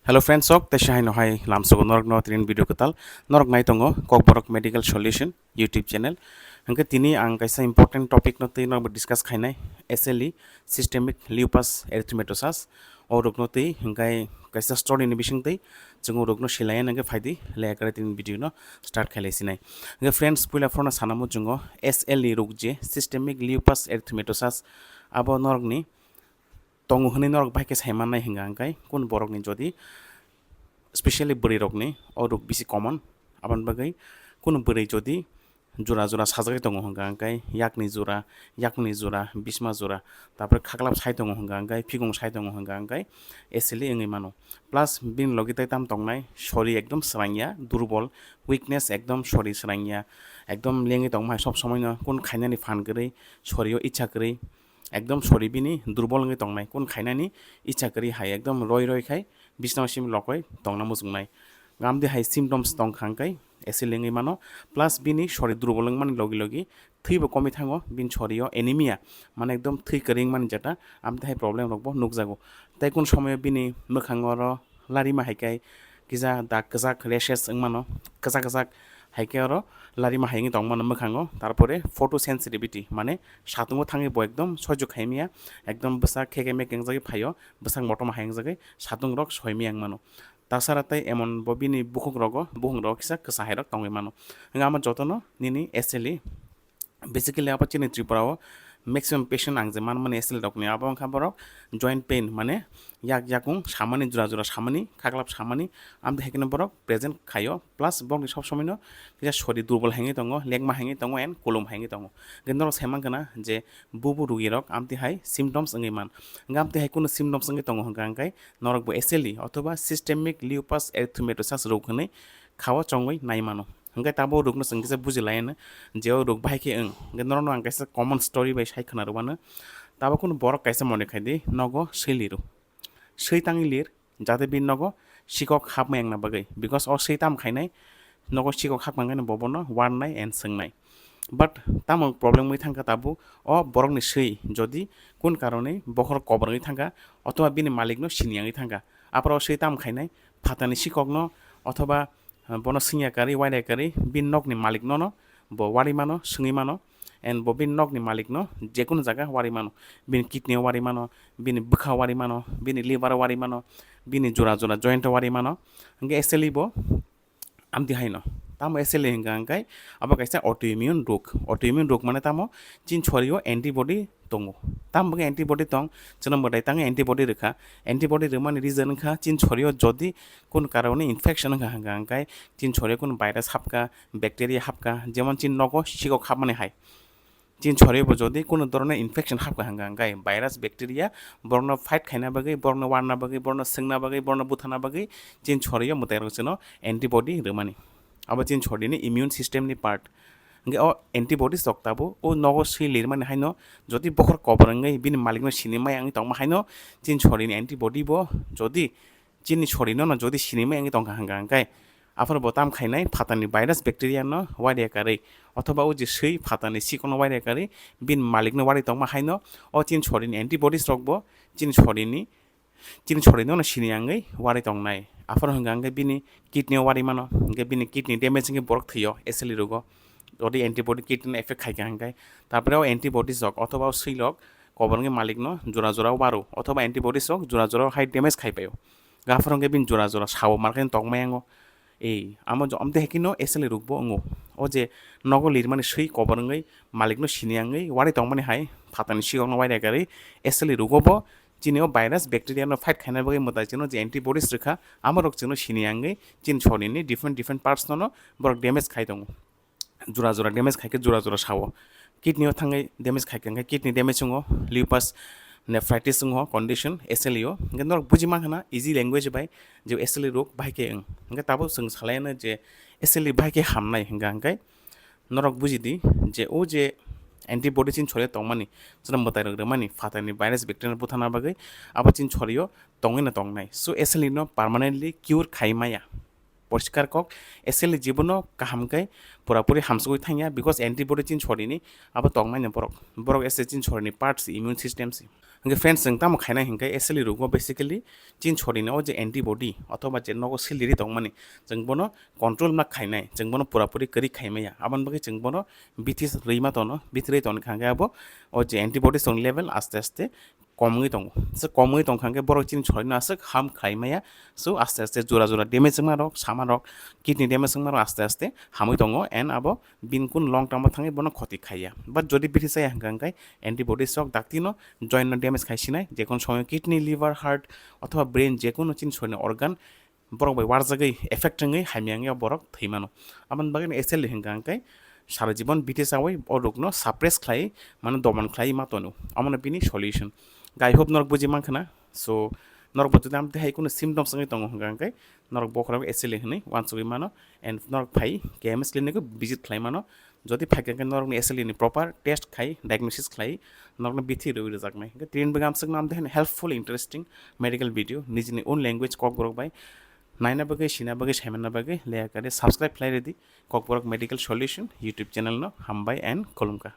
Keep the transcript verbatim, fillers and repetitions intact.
Hello friends, sok teisa hai no hai lamsogo norok no trin video kwtal norok nai tongo Kokborok Medical Solution YouTube channel. Hwnkhe tini ang kaisa important topic no twi norok discuss khainai, S L E, systemic lupus erythematosus. O rok no twi hwnkhe kaisa story ni bising twi chwng o rok no silai hwnkhe phaidi le kare tini video no start khailai sinai. Hwnkhe friends, puila phorna sanamo chwngo S L E rok je systemic lupus erythematosus abo norok ni tongo hwnwi norok bai khe sai mannai hwnka hwnkhe kun borokni jodi specially bwrwi rokni o rok bisi common. Aboni bagwi kun bwrwi jodi jora jora sajagwi tongo hwnka hwnkhe yakni jora, yakni jora, bisma jora, tarpore khaklap sai tongo hwnka hwnkhe, phikung sai tongo hwnka hwnkhe S L E wngwi mano. Plus bini logi tai tam tongnai sori ekdom swrangya, durbol, weakness ekdom sori swrangya, ekdom lengwi tongma hai sob somoino kun khainani phan kwrwi, sorio icha kwrwi, ekdom sori bini durbol wngwi tongnai, kun khainani icha kwrwi hai ekdom roi roi khai bisnao simi lokoi tongna muchungnai. Amtwi hai symptoms tong kha hwnkhe S L E wngwi mano, plus bini sori durbol wngmani logi logi thwibo komwi thango, bini sorio anemia, mane ekdom thwi kwrwi wngmani jeta, amtwi hai problem rokbo nukjago. Tei kun somoyo bini mwkhango oro larima hai khe kisa dak kwchak, rashes wngmano, kwchak kwchak hai khe oro larima hai wngwi tongmano mwkhango. Tarpore photosensitivity, mane satungo thangwi bo ekdom soijo khaimya, ekdom bwsak khe khe mekeng jagwi phaio, bwsak motoma hai wngjagwi satung rok soimya wngmano. Tasara tei emon bo bini bukhuk rogo, bukhuk rogo kisa kwsa hai rok tongwi mano. Wngkha amo jotono nini S L E. Basically abo chini Tripura o maximum patient ang je manmani S L E rokni abo wngkha borok joint pain, mane yak yakung samani, jora jora samani, khaklap samani, amtwi hai kheno borok present khaio, plus borokni sob somoino kisa sori durbol hai wngwi tongo, lekma hai wngwi tongo and kulum hai wngwi tongo. Hwnkhe norok sai mankha na je bubu rugi rok amtwi hai symptoms wngwi man. Hwnkhe amtwi hai kunu symptoms wngwi tongo hwnkha hwnkhe norok bo S L E othoba systemic lupus erythematosus rok hwnwi khao chongwi nai mano. Hwnkhe tabuk rokno chwng kisa buji lai anw je o rok bahai khe wng. Hwnkhe norokno ang kaisa common story bai sai khwna rw anw. Tabuk kunu borok kaisa mone khai di, nogo swi liru. Swi tangwi lir, jate bini nogo sikok hapmai wngna bagwi. Because o swi tam khainai nogo sikok hapmang khe bo bono warnai and swngnai. But tamo problem wngwi thangkha tabuk o borokni swi jodi kun karonwi bokhorok kobor wngwi thangkha othoba bini malikno sini wngwi thangkha. Aphuru o swi tam khainai phatani sikokno othoba, ah, bono swngya karwi, waida karwi, bini nokni malikno no bo wari mano, swngwi mano, and bo bini nokni malikno jekunu jaga wari mano, bini kidney o wari mano, bini bwkha o wari mano, bini liver o wari mano, bini jora jora joint o wari mano. Hwnkhe S L E bo amtwi haino. Tamo S L E hwnkha hwnkhe abo kaisa autoimmune rok. Autoimmune rok mane tamo chini sorio antibody tongo. Tamo bagwi antibody tong, chwngno mwtai tangwi antibody rwkha. Antibody rwmani reason wngkha chini sorio jodi kun karone infection wngkha hwnkha hwnkhe chini sorio kun virus hapkha, bacteria hapkha, jemon chini nogo sikok hapmani hai. Chini sorio bo jodi kunu dhoroner infection hapkha hwnkha hwnkhe virus, bacteria borokno fight khaina bagwi, borokno warna bagwi, borokno swngna bagwi, borokno buthana bagwi chini sorio mwtai rok chwngno antibody rwmani. Abo chini sorini immune system ni part. Hwnkhe o antibodies rok tabuk o nogo swi lirmani haino jodi bokhor kobor wngwi bini malikno sini maya wngwi tongma haino chini sorini antibody bo jodi chini sorino no jodi sini maya wngwi tongkha hwnkha hwnkhe aphuru bo tam khainai phatani virus bacteria no waida karwi othoba o je swi phatani sikokno waida karwi bini malikno wari tongma haino o chini sorini antibodies rok bo chini sorini chini sorino no sini wngwi wari tongnai. Aphuru hwnkha hwnkhe bini kidney o wari mano, hwnkhe bini kidney damage wngwi borok thwio S L E rogo. Odi antibody kidney no effect khaikha hwnkhe. Tarpore o antibodies rok othoba o swi rok kobor wngwi malikno jora jora waro, othoba antibodies rok jora jora hai damage khai paio. Aphuru hwnkhe bini jora jora sao markhe tongmai yango. Ei, amo jo-, amtwi hai kheno S L E rok bo wngo. O je nogo lirmani swi kobor wngwi malikno sini wngwi wari tongmani hai phatani sikokno waida karwi S L E rogo bo chini o virus, bacteria no fight khaina bagwi mwtai chwngno je antibodies rwkha, amo rok chwngno sini wngwi chini sorini different different parts no no borok damage khai tongo. Jora jora damage khai khe jora jora sao. Kidney o thangwi damage khai khe hwnkhe kidney damage wngo, lupus nephritis wngo condition S L E o. Hwnkhe norok buji mankha na easy language bai je S L E rok bahai khe wng. Hwnkhe tabuk chwng salai anw je S L E bahai khe hamnai hwnkha hwnkhe norok buji di je o je antibody chini sorio tongmani, chwngno mwtai rok rwmani phatani virus bacteria no buthana bagwi abo chini sorio tongwi no tongnai. So S L E no permanently cure khai maya. Poriskar kok, S L E jibono kaham khe purapuri hamsugwi thangya, because antibody chini sorini abo tongmani borok, borok S L E chini sorini part si, immune system si. Hingke friends, chwng tamo khainai hingke S L E rogo basically chini sorini o je antibody othoba je nogo siliri tongmani, chwng bono control ma khainai, chwng bono purapuri kwrwi khaimaya, aboni bagwi chwng bono bithi rwi ma tono, bithi rwi tongkha hingke abo o je antibody tong level aste aste komwi tongo. Se komwi tongkha hingke borok chini soino aswk ham khlai maya. So aste aste jora jora damage wngma rok, sama rok, kidney damage wngma rok aste aste hamwi tongo, and abo bini kun long term o thangwi bono khoti khaiya. But jodi bithi chaya hingka hingkai antibodies rok dakti no joint no damage khai sinai, jekon somoy kidney, liver, heart othoba brain jekon chini soino organ borok bai warjagwi effect wngwi hamya wngya borok thwi mano. Aboni bagwi S L E hingka hingkai sara jibon bithi chawi o rokno suppress khlai mano, doman khlai ma tono. Omono bini solution. I hope norok buji mankha na. So norok bo jodi amtwi hai kuno symptoms wngwi tongo hingka hingkai norok bokhorok S L E hinwi wansugwi mano, and norok phai K M S clinic o visit khlai mano. Jodi phaikha hingke norokni S L E ni proper test khai, diagnosis khlai, norokno bithi rwi rwjaknai. Hingke tini bagwi amswk nam deheno helpful, interesting medical video nijini own language Kokborok bai naina bagwi, sina bagwi, saimanna bagwi leya kare subscribe khlai rwdi Kokborok Medical Solution YouTube channel no. Hambai and khulumkha.